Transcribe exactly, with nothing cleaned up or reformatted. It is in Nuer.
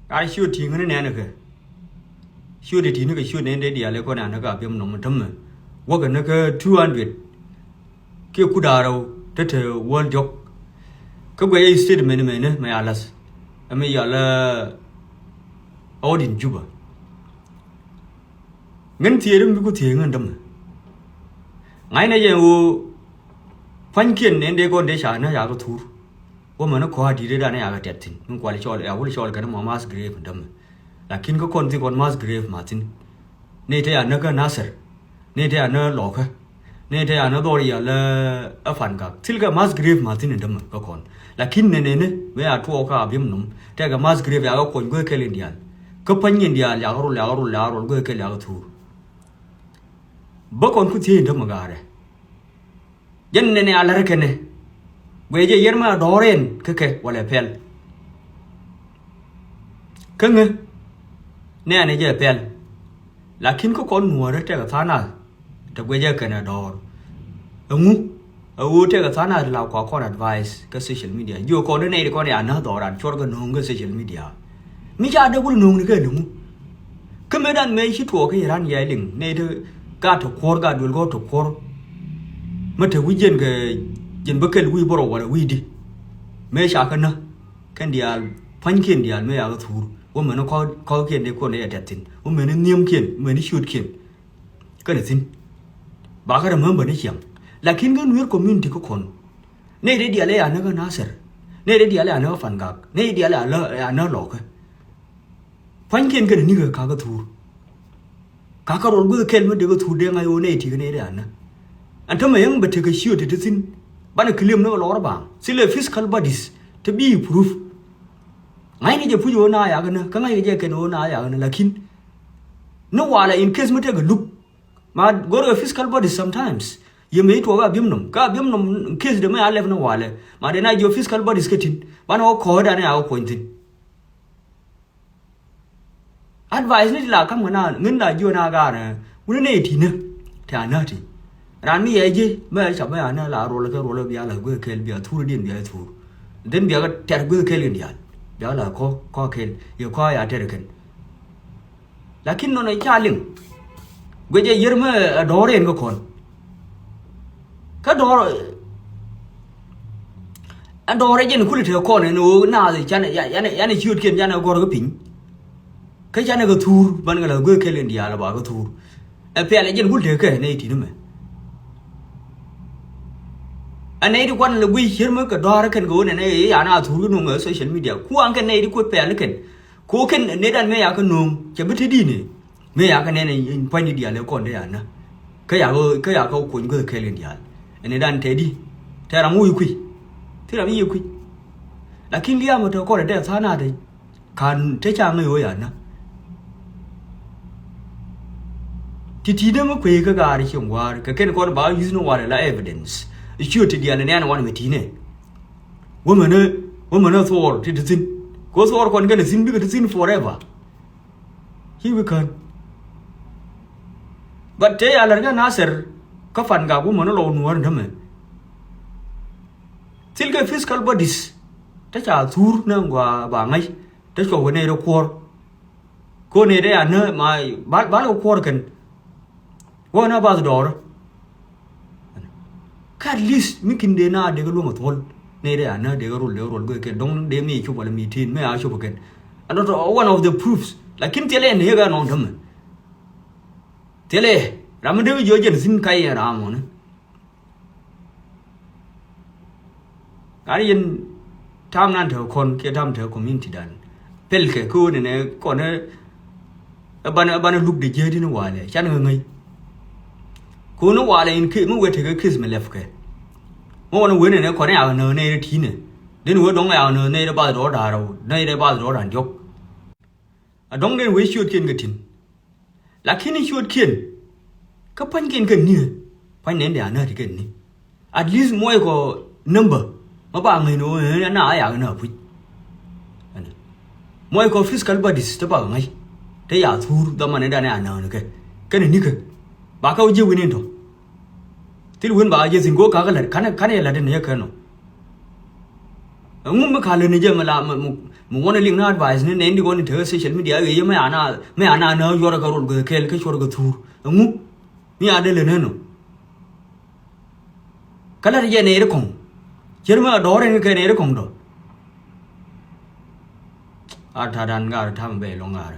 Ka ciöt ti̱i̱ŋ ni nɛn kɛ. Ciöt ti̱i̱ŋ ni kɛ ciöt nɛn dee diaal ɛ kɔn an ni kɛ Abiɛm Nɔm tämɛ. Wäkɛ ni kɛ two hundred kiɛ kut da̱ŋ rɛw te te wäl diɔ̱k. Kä guɛcɛ statement mɛn mɛ ni mɛ a lath. Ɛ mi yal ɛ out in Juba. Ŋän thieer mi bi ku thieer ŋän tämɛ. Ŋa̱cnɛ jɛ ɣöö pua̱nykiɛn nɛn dee kɔn dee ca näk ca kɛ thuur. Wä mɛn kɔ̱a̱ di̱t dan ya kɛ tɛth thi̱n mi kual cɔl ya wul cɔl kɛn mɔ mass grave dämɛ. Lakin kä kɔn thi kɔn mass grave ma thi̱n. Ni te ya näk kä Nasir. Ni te ya näk Lɔkä. Ni te ya näk dhɔr ya lɛ ɛ Pangak. Thil kɛ mass grave ma thi̱n dämɛ kä kɔn. Lakin nɛnɛ ni mëë ya tuɔɔk kä Abiɛm Nɔm tekɛ mass grave ya kɛ kuɔny guäth kɛl in diaal. Kä pua̱ny in diaal ya kɛ rol ya kɛ rol ya kɛ rol guäth kɛl ya kɛ thuur. Bä kɔn ku thiec in dämɛ gaarɛ. Jɛn nɛnɛ a lär kɛnɛ. Guɛ jɛ yɛr mɛ a dɔɔr ɛn kä kɛ walɛ pɛl. Kä ŋä nɛnɛ jɛ pɛl. Lakin kä kɔn nuɔ̱ɔ̱rä tɛk a tha̱a̱ŋ nath. Tɛ guɛ jɛ kɛnɛ dɔɔr. Ɛŋu a ɣöö tɛk a tha̱a̱ŋ nath la kua kɔn advice kä social media. Jiɔ kɔn ni nɛy ti kɔn ya näk dhɔran cuɔr kɛ no̱o̱ŋ kä social media. Mi ca dee wul no̱o̱ŋ ni kɛ liŋu. Kä mëë dan mëë ci tuɔɔk kä iran yɛ liŋ nɛy ti gaat ti kuɔr gaat duel gɔ̱r ti kuɔr. Mä te wi̱c jɛn kɛ jɛn bä kɛl wi̱i̱ bärɔw walɛ wi̱i̱ di. Mëë ca kä näk kɛn diaal pua̱nykiɛn diaal mëë ya kä thuur wä mɛn kɔ̱kiɛn dee kuɔn dee yɛ tɛth thi̱n wä mɛn nhiemkiɛn mɛn ciötkiɛn. Kɛn thi̱n ba kä remember ni ciaŋ. Lakin kä Nuer community kä kɔn nɛy dee diaal ɛ ya näk kä Nasir. Nɛy dee diaal ɛ ya näk kä Pangak nɛy diaal ɛ ya näk Lɔkä. Pua̱nykiɛn kɛn ni kɛ kakä thuur. Kakä rol guäth kɛl mi dee kä thuur dee ŋa̱c ɣöö nɛy ti kɛ nɛy dee anä. Ɛn tämɛ yäŋ bɛ tekɛ ciöt ti ti thi̱n banɛ claim ni kɛ lɔr baaŋ thilɛ physical bodies ti bi proof. Ŋa̱cni jɛ puc ɣöö na yakɛ nä kä ŋa̱ckɛ jɛ kɛn ɣöö na yakɛ nä lakin ni walɛ in case mi tekɛ luk. Ma go̱rkɛ physical bodies sometimes yɛ mëë tuɔɔk Abiɛm Nɔm kä Abiɛm Nɔm case de mi a lɛp ni walɛ ma dee na jiɔ physical bodies kä tin banɛ wä kɔ̱ɔ̱dan yakɛ kuɔny thi̱n. Advice ni ti la kam kɛ na ŋän la jiɔ na gaarɛ wuni nɛy ti̱nä. Ti a näk ti ran mi yɛ ji̱ mɛ ca bä a näk la ruɔl kɛ ruɔl bia la guɛ kɛl bia thur diɛn bia thur. Then bia kɛ tɛr guɛ kɛl in dial bia la kɔ kɔ kɛl yɛ kɔ ya tɛr kɛn. Lakin nɔnɔ ca liŋ guɛ jɛ yɛr mɛ a dɔɔr in kɛ kɔn. Kä dɔɔr ɛn dɔɔr ɛ jɛn kuli te kɔn ɛn ɣöö naath canɛ yanɛ ciötkiɛn canɛ gɔr kä piny. Kä canɛ kɛ thuur ban kɛ la guek kɛl in diaal ba kɛ thuur. Ɛ pɛl ɛ jɛn kuli te kɛ nɛy ti̱n mɛ. Ɛ nɛy ti kuan lɛ guic cier mi kɛ dɔɔr kɛn kɛ ɣöö nɛnɛ yan a thuur kɛ nuŋ ɛ social media kuaŋ kɛn nɛy ti kuɛ pɛl kɛn. Ko kɛn nɛy dan mɛ ya kɛ nuŋ cɛ bi te di̱i̱n ɛ. Mëë yakɛ nɛn in pua̱nyni diaal ɛ kɔn dee anä. Kä yakɛ kä yakɛ kuɔny guäth kɛl in diaal. Ɛn idan tɛdi tɛ ram wi̱i̱ kui̱. Thi ram yiëë kui̱. Lakin liaam ɛ te kɔn ɛ dee tha̱a̱ŋ nath ɛ ka̱n te ca ŋäc ɣöö yanä. Ti ti̱i̱dä mi kuëë kä gaar cieŋ wa̱a̱r kɛ kɛn kɔn ba yuth ni wa̱a̱r ɛ la evidence. Ciöt ti diaal ɛ nɛn wan mɛ ti̱i̱nɛ. Wä mɛnɛ wä mɛnɛ thuɔɔr ti ti thi̱n. Kɛ wä thuɔɔr kɔn kɛn ɛ thi̱n bikɛ ti thi̱n forever. Ci wi̱i̱ kään. But te ya lär kä Nasir kä Pangak wä män lɔw nuɔ̱ɔ̱r in tämɛ. Thil kɛ physical bodies te ca thuur ni ŋuan ba ŋäc te cuɔp kɛ nɛy rɔ kuɔ̱r. Ko nɛy te ya nä ma bal bal kɛ kuɔ̱r kɛn. Wä na bath dɔɔrä. Kä at least mi kin dee na dee kä luäŋ a thuɔl. Nɛy dee a na dee kä rol dee kä rol guɛ kɛn dɔŋ dee mi cop wala mi tin mi a cop kɛn. And not one of the proofs. Lakin thilɛ ni yek a nɔŋ tämɛ. Thilɛ ram mi dee kä jiɔ jɛn thin ka yɛn ram mɔni. Ɣän yɛn tam nan te kɔn kiɛ tam te community dan. Pɛl kɛ kä ɣöö nɛnɛ kɔn ɛ banɛ banɛ luk de jiäätdi ni walɛ can ɣä ŋäc. Kä ɣöö ni walɛ in kɛ mi wee tekɛ case mi lɛp kɛ. Mi wɔn wee nɛnɛ kɔn ɛ yak nääk nɛy rɛ ti̱i̱nɛ. Dee ni wee dɔ̱ŋ ɛ yak nääk nɛy rɛ bath dɔɔr da̱a̱r rɛw nɛy rɛ bath dɔɔr da̱a̱r diɔ̱k. A dɔ̱ŋ dee ni wee ciötkiɛn kɛ ti̱n. Lakin i̱ ciötkiɛn kä pua̱nykiɛn kɛn ni pua̱ny nɛn dee a näk ti kɛn ni. At least muɔc kɔ number ma ba ŋäc ni ɣöö na a yak na puc. Muɔc kɔ physical bodies te ba ŋäc te ya thuur dhaman in dan a näk ni kɛ kɛn ni kɛ ba kɛ wä jiɛ wi̱n in tɔ. Thil wi̱n ba jiɛ thi̱n go̱o̱k kakä lät kanɛ kanɛ yɛ lät in yɛ kɛn nɔ. Ɛŋu mi ka lät ni jɛ mi la mi, mi, mi wanna liŋ ni advice ni nɛn di gɔn in te social media ɣöö yɛ mi ana, mi ana na yuɔr kɛ rol kɛ kɛl kɛ cuɔr kɛ thur. Ɛŋu mi a dee lät ni nɔ. Kä lat jɛ nɛy ri kɔŋ. Cir mi a dɔɔr in kɛ nɛy ri kɔŋ dɔ. A ta̱a̱ dan ŋa̱r ta̱a̱ mi bɛ lɔŋ ŋa̱r.